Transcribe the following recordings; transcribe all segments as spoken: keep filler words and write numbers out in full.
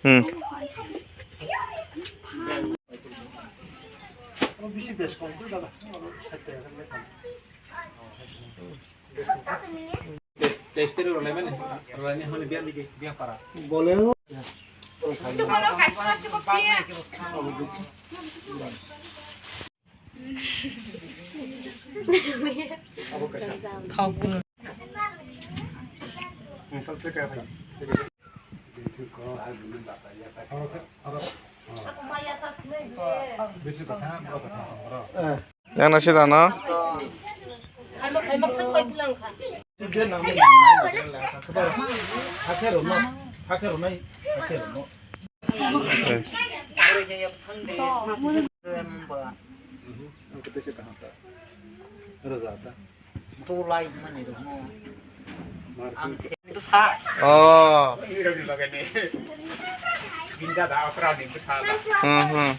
Hmm. Yang nasi dana? Oh. Hmm, hmm.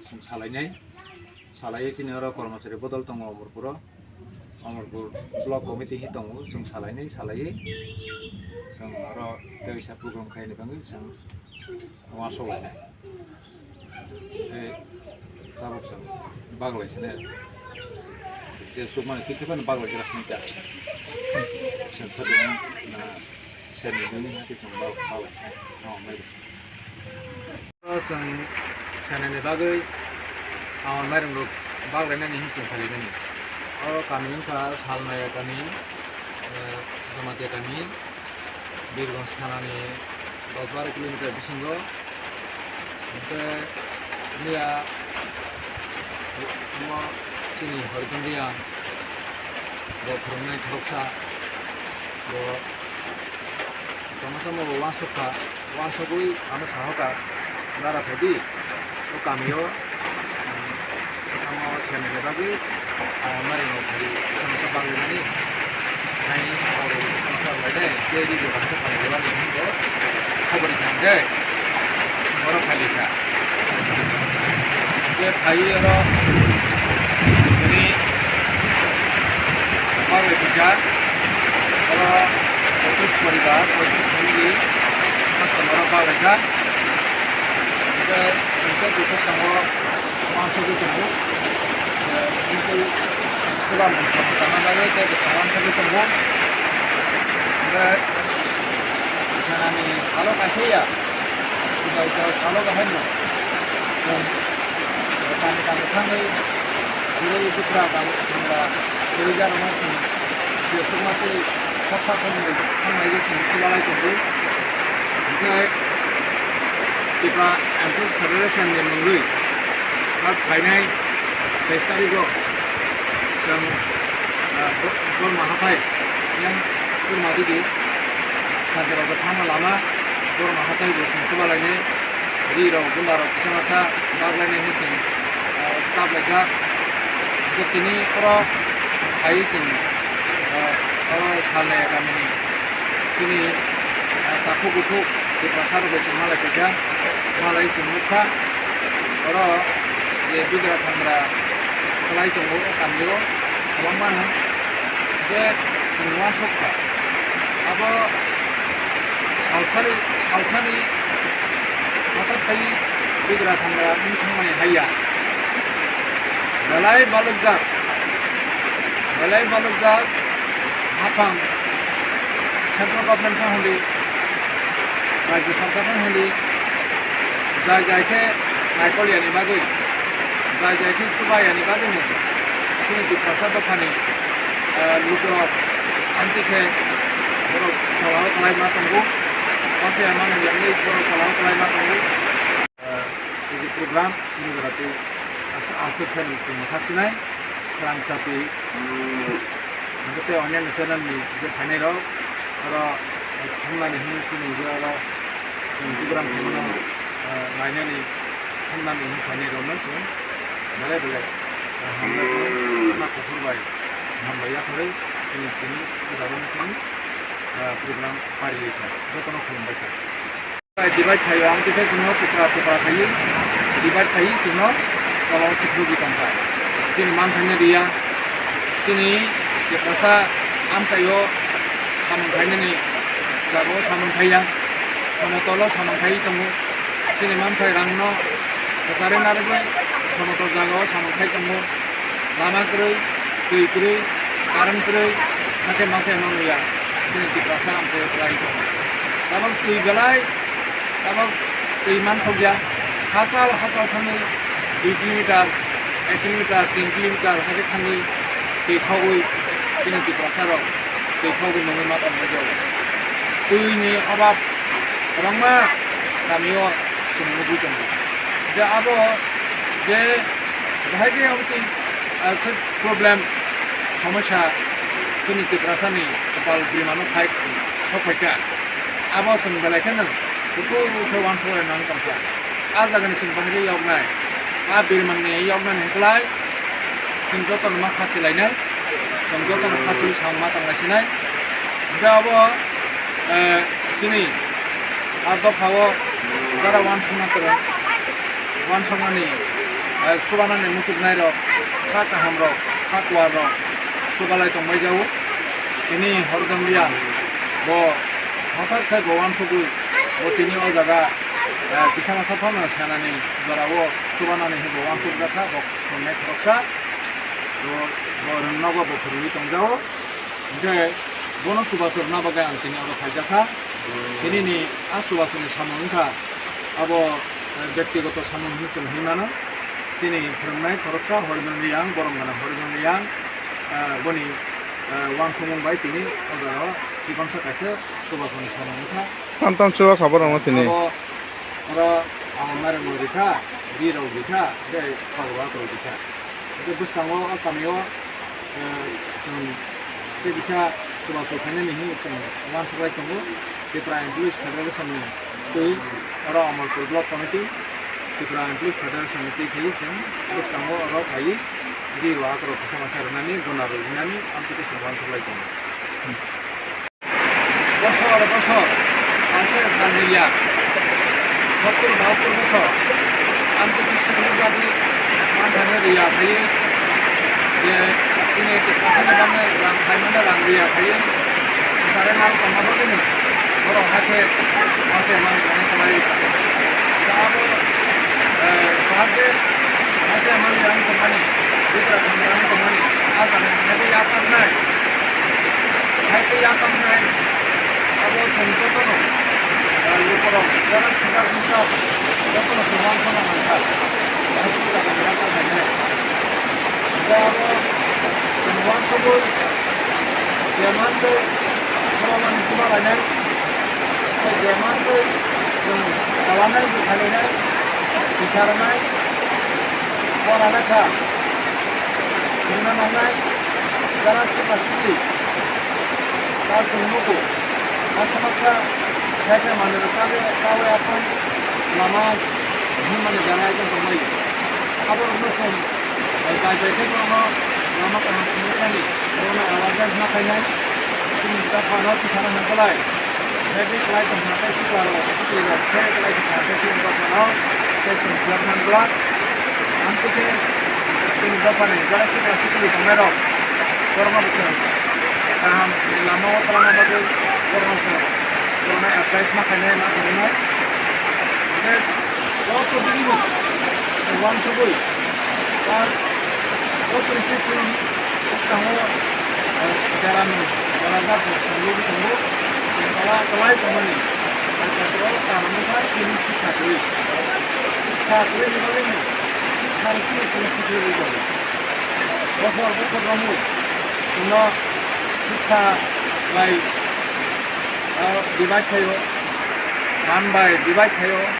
Chwng salainai, salaiwi chini oro kormosari bodol tongo Omorpuro, Omorpur block committee hi tongo, chwng salainai, salaiwi chwng oro tei kaisa program khaina bagwi chwng uansuk lainai. Tei tabuk chwng baglai sene. Je chukmani twi khe phano baglai gra sini ta. Chwng sa ding na seni dini hati chwng bag-, baglai sene. Tamo mai. Chwng seneni bagwi ang mairung rok baglainani hinwi chwng phaimani. O kami wngkha Salmaya kami, eh, Jamatia kami. Birgong thanani dos baro kilometer bisingo. Hwnkhe miya omo chini Horichon Reang bo phwrwngnai khoroksa, bo tongma tongma bo uansuk kha, uansugwi ano sahoka, dara phaidi o kamio. Tamo seneni bagwi, ah, mari no thari, bisa masa bagwi mani. Hai, abo bisa masa bagwi dai, je di dokan sa pani dokan ni hingo, khobor ni thang dai. Oro phai kha. Je phai oro, ini, bagwi kha. Oro, poitris poribar, poitris family, mas oro bagwi kha. Hingke, hingke, bwskango, Uansugwi tongo. Eh, kintu sula mung samung tangna bagwi tei bwskango uansugwi tongo. Hingke bwskanani salo kaisa ya, uda uda salo bahaino chwng kami kami thangwi, bwrwi bwkra kami thangla, kwrwija rokno chwng jesukma tei khoroksa khoroknwi thanglaiwi chwng chubalai tongo. Hingke Tripura Employees Federation ni mungwi, ah, phainai teis tarigo chwng, ah, Bo-, Borma hathai, yang Kurma Didi, Santi Raja Thama Lama, Borma hathai bo chwng chuba lainai, ri rok, gunda rok, kisa masa bak lainai hinwi chwng, ah, chap laikha. Hwnkhe tini oro phaiwi chwng, ah, oro Salnaya kamini chini, ah, takhuk bukhuk Tiprasa rok bai chwng malai paikha, malai chwng nukha. Oro je bigra thangra kwlai tongo o kamio kwbangma no, je chwng uansuk kha. Abo salsani, salsani hothat khai bigra thangra wng thangmani hai ya. Belai balukjak, belai balukjak haphang central government no hwnli, rajya sarkar no hwnli, jai jai khe naikol yani bagwi, jai jai khe chuba yani bagwi no chini Tiprasa dophani, eh, lukurok amtwi khe borok tolao kwlai ma tongo, wansaya mano yakni borok tolao kwlai ma tongo. Tini program ni jora tei aswk, aswk khe chwng mwthak sinai, Srang Chati, hwnkhe tei onyaino channel ni je phainai rok, Oro thumnani hwnwi chini je oro chwng program khemano, ah, nainani thumnani hwnwi phainai rokno chwng belai belai, ah, hamjakmani kha kuphur bai hambai yakarwi chini tini o jaga no chini, ah, program pariwi kha, jotono khulumbai kha. Divide khaio, ang tei chwngno tupra tupra khaiwi divide khaiwi chwngno tolao sikrubwi tongkha. Chini manthaino riya, chini Tiprasa amchaio samung khainani jagao samung khaiya, somotolo samung khaiwi tongo. Chini manthai rangno kwcharwi narwgwi somotol jagao samung khai tongo. Lama kwrwi, twi kwrwi, current kwrwi, hakhe masa emang ya. Chini Tiprasa amchaio kwlai tongo. Tabok twi belai, tabok twi manthokya. Hachal hachal thangwi dui kilometer, ek kilometer, tin kilometer hakhe thangwi twi khogwi chini Tiprasa rok twi khogwi nungwi ma tongmani jago. Twini obab kwbangma kamio chwng nugwi tongo. Je abo je Bahai khe omo twi, ah, se problem, somosya, chini Tiprasani kopal bwrwimano phai sok phaikha. Abo chwng belai kheno kuthuk khe uansuk lai nang tongkha. A jagani chwng bahai khe yoknai, a bwrwimani yoknani hwnkhe lai chwng jotono ma khasi lainai, chwng jotono khasi samung ma tang lai sinai. Hwnkhe abo, eh, chini a dophao jara uansukna kwrwng. Uansuknani, eh, chubanani muchuknairok, kha kahamrok, kha kuarrok chubalai tongbai jao. Tini Horijon Reang bo hothat khe bo uansugwi bo tini o jaga, eh, kisa masa phano senani jorao chubanani hwnwi bo uansukjak kha, bo khoroksa, bo, bo rwngnogo bo phwrwngwi tongjao. Hwnkhe bono chubachu rwna bagwi ang tini oro phaijak kha. Tinini a chubachuni samung wngkha abo, eh, bektigoto samung hinwi chwng hinwi mano. Chini phwrwngnai khoroksa Horijon Reang, borom gwnang Horijon Reang, eh, boni, eh, uansukmung bai tini o jaga o chikonsa kaisa chubachuni samung wngkha. Tam tam chuba kha borokno tini. Abo oro ang nairok rikha, ri rok rikha, tei pagua rok rikha. Hwnkhe bwskango o kamio, eh, chwng tei kisa chubachu khainani hinwi chwng uansuk lai tongo. Tripura Employees Federation ni twi oro Amarpur Block Committee, Tripura Employees Federation ni twi khaiwi chwng bwskango oro phaiwi ri rok akorok kisa masa rwnani, guna rok rinani amtwi khe chwng uansuk lai tongo. Bosor bosor, salsa salsa ya, sottur bahattur bosor, ang tei sini jadi manthani riya khaye, je sini ke kasane bangni rang khaimane rang riya khaye, sare nang tongma bagwino, borok hakhe mase mang tongma tongmani. Da abo, eh, bahar je mase mang yang tongmani, bitra tong yang tongmani, a jani hake yapar nai. Hai tei yakarnai abo chwng jotono, ah, lukurok jara sijak wngjak jotono chwng uansukna nangkha. Hai tei jagani yakar nainai. Hwnkhe abo chwng uansugwi je mantwi borokni chuba lainai, tei je mantwi chwng kwlanai bwthai lainai, kisa rwnai, pora lekha swrwngna nangnai, jara sikla sikli. Chal chwng nugo, baksa baksa khe khe manwirok chawi, chawi aphai lama himani jara ekdom tongmani. Aborokno chwng jai jai khe borokno lama kaham phunuknani, borokno awareness ma khainai. Chini dophano tisana hwnkolai, khe khe kwlai tongkha tei siklarok, siklirok khe kwlai tongkha khe chini dophano tei chwng phiyok nang glak. Amtwi khe chini dophani jara sikla sikli tongnairok, borokno bo chwng kaham ni lama o twlangna bagwi borokno chwng, borokno advice ma khainai, ma khainai. Hwnkhe o to bini bo chwng uansugwi, ta o to se chwng bwskango, eh, derani, dera jar chwng nugwi tongo, chwng tola, tolai tongmani, o jaga o kaham wngkha chini sikha kwrwi. Sikha kwrwi ni bagwi no sikha rw chini chwng sikha rw tongo. Bosor bosor romwi chwngno sikha bai, ah, divide khaio, man bai divide khaio,